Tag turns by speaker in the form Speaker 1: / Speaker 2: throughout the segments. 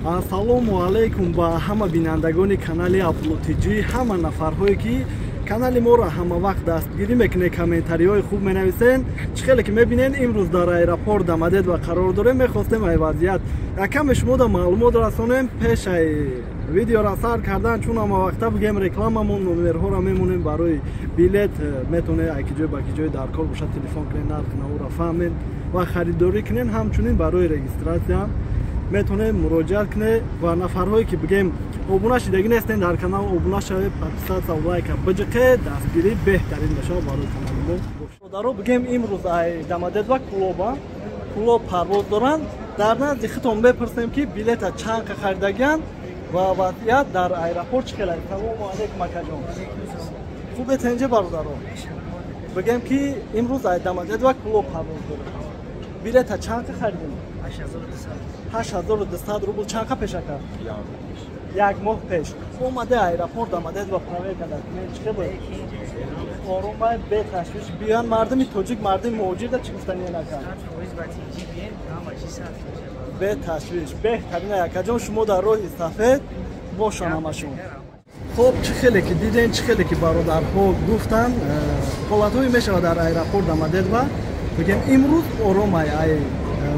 Speaker 1: Ассалому алайкум ба ҳама бинандагони канали Абдулло-ТЖ, ҳама нафарҳое ки канали моро ҳама вақт дастгирӣ мекунед, комментариҳои хуб менависен. Чӣ хеле ки мебинен, имрӯз дар аэропорт Домодедово қарор дорем. Мехостем ай вазъият якаме шумода маълумот расонем пеш ай видеора сар кардан, чун ҳама вақта бигем рекламамон номерҳоро мемонем барои билет. Метавонед ай ки ҷой ба ки ҷой дар кор бошад, телефон кунед, нархи наворо фаҳмед ва харидорӣ кунед. Ҳамчунин барои регистрация метавонед муроҷиат кунед ва нафарҳое ки бигем обуна шидагӣ нестен дар канал, обуна шавед, подписаться, лайка биҷиқед, дастгирӣ беҳтарин мешавад барои канали мо. Бародаро, бигем имрӯз ай Домодедово Кӯлоба, Кӯлоб парвоз доранд. Дар назди худтон мепурсем, ки билета чанд қа харидагианд ва вазъият дар аэропорт чӣ хел аст. Салому алайкум, акаҷон, хубе, тенҷе? Бародаро, бигем ки имрӯз ай Домодедово Кӯлоб парвоз дорем. Билета чанд қа харидем? 8200 рубл. Чанд қа пеша кард? Як моҳ пеш. Омаде аэропорт Домодедово, проверка документ чӣ хел буд? Ором, беташвиш биён. Мардуми тоҷик, мардуми муҳоҷирда чӣ гуфтание накард? Беташвиш, беҳтарин, акаҷон. Шумо дар роҳи сафед бошон ҳамашон. Хоб, чӣ хеле ки дидем, чӣ хеле ки бародарҳо гуфтанд, ҳолатҳое мешавад дар аэропорт Домодедово. Бигем, имрӯз оромай ай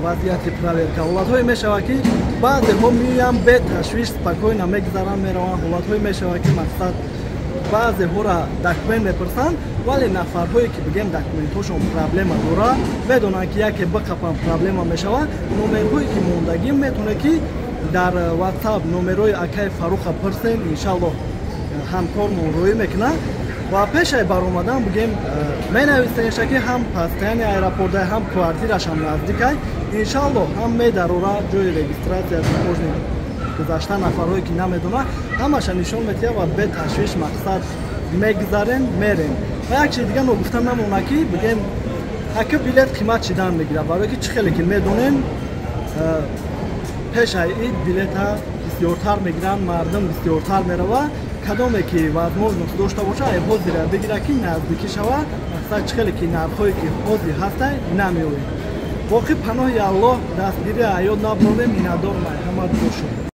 Speaker 1: вазъияти проверка. Ҳолатҳое мешавад, ки баъзеҳо меоянд, беташвиш, спокойно мегузаранд, мераванд. Ҳолатҳое мешавад, ки мақсад баъзеҳоро документ мепурсанд, вале нафарҳое ки бигем документҳошон проблема дорад, медонанд, ки яке биқапан, проблема мешавад. Номерҳое ки мондагӣ, метавонед, ки дар WhatsApp номерҳои акаи Фаруха пурсен, иншаллоҳ ҳамкормон роӣ мекунад. Ва пешай баромадан, бигем, менависенша, ки ҳам постоянный аэропортай, ҳам квартирашам наздикай. Иншаллоҳ, ҳам медарора ҷои регистрация, таможни гузашта. Нафарҳое ки намедонад, ҳамаша нишон медиҳад ва беташвиш мақсад мегузарем, мерем. Ва як чизи дига ногуфта намонад, ки бигем, ака, билет қимат шидан мегирад, барое ки чӣ хеле ки медонем, пешай ид билета бисёртар мегиранд, мардум бисёртар меравад. Кадоме ки возможность дошта боша, ай ҳозира бигира, ки наздикӣ шава. Мақсад, чӣ хеле ки нархҳое ки ҳозир ҳастай, намеояд. Боқӣ паноҳи Аллоҳ, дастгирӣ аёд наброрем. Миннатдорм, ҳама бошед.